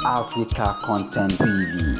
Africa Content TV.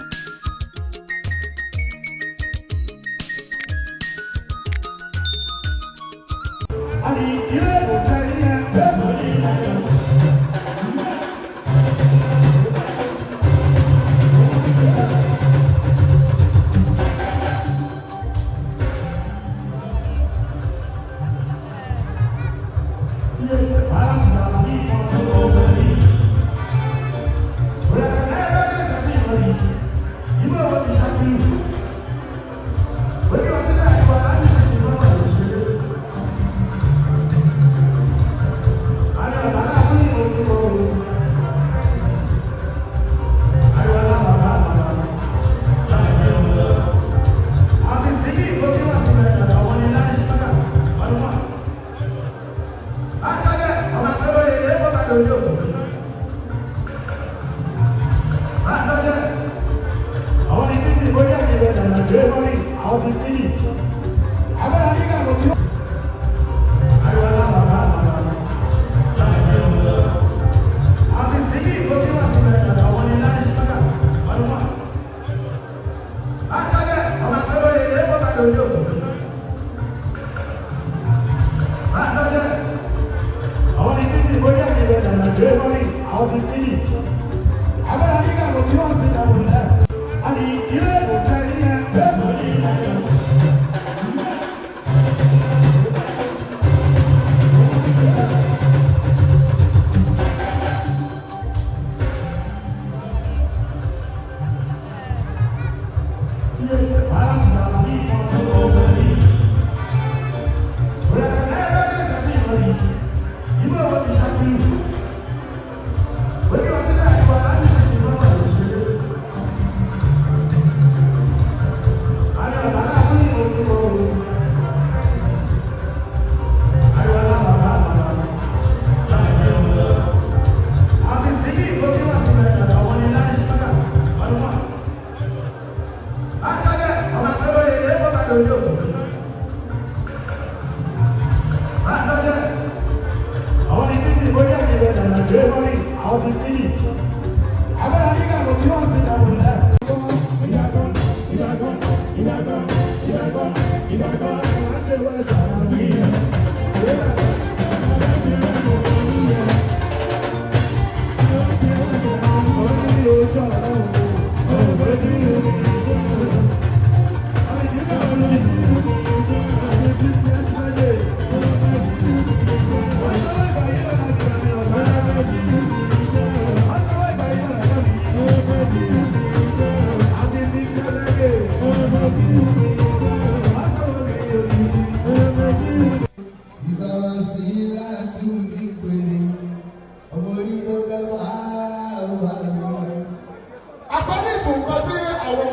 Àkọ́ní fún nǹkan tí àwọn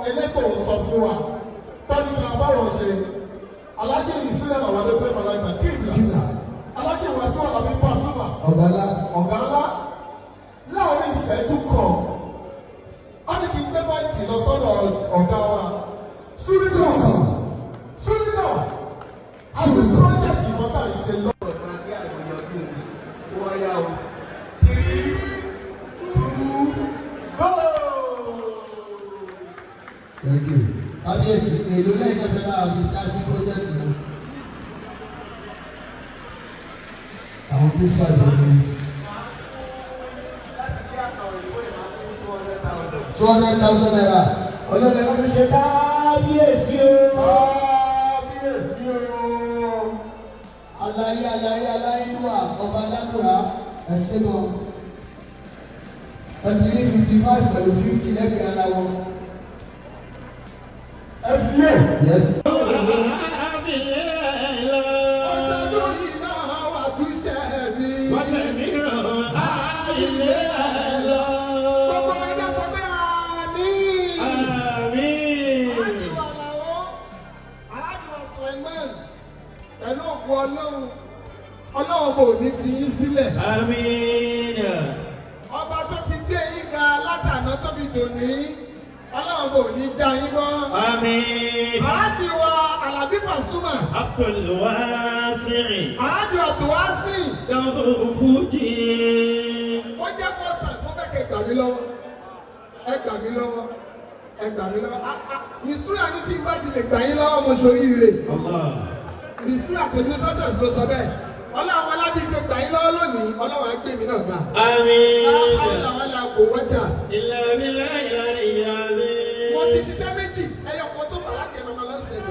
elétò sọ fún wa tọ́ni kan báwọn ṣe alájẹ yìí sílẹ̀ làwọn adé pé màláìka kíbla alájẹ Wasiu Alabi Pasuma ọ̀gá ọ̀gá ńlá láàrin ìṣẹ́jú kan wọ́n ní kí n gbé báyìí lọ sọ́dọ̀ ọ̀gá wa súrínà súrínà àti pírọ́jẹ̀tì kan tá à ń ṣe lọ. Thank you. Kábíyèsí, èlò lẹ́yìn náà fẹ́ bá fi dá sí project yẹn. Àwọn tó ṣàjọ ní ₦200,000. Olóògbé náà fi ṣe kábíyèsí o. Kábíyèsí o. Aláyé aláyé aláyélúwà ọba Lákùrá ẹ ṣé gan. Ẹ ti ní 55 pẹ̀lú 50 lẹ́gbẹ̀ẹ́ ara wọn. FCA. Yes. Ọ̀ṣọ́dún yìí náà wà túnṣe mi. Gbogbo ẹja sọ pé àmín. Aláàjì wa làwọn, Aláàjì wa Suleiman, pẹ̀lú òkú Ọlọ́run, Ọlọ́run kò ní fi yín sílẹ̀. Ọba tó ti gbé yín ga látàná tó fi dòní, Ọlọ́run kò ní já yín bọ́. Aláàjì wa Àlàbí Pasuma, Aláàjì wa Tòwásìn, ó jẹ́ first time tó fẹ́ kẹ́ gbà mí lọ́wọ́, ẹ gbà mí lọ́wọ́, ẹ gbà mí lọ́wọ́. Ah, ah, Mistura ní tí n bá ti lè gbà yín lọ́wọ́, mo ṣoríire. Mistura tèmi success ló sọ bẹ́ẹ̀. Ọlọ́run alábí ṣe gbà yín lọ́wọ́ lónìí, Ọlọ́run á gbé mi náà gbà. Àmín. Ọlọ́run kò wọ́tà. إلا بالله.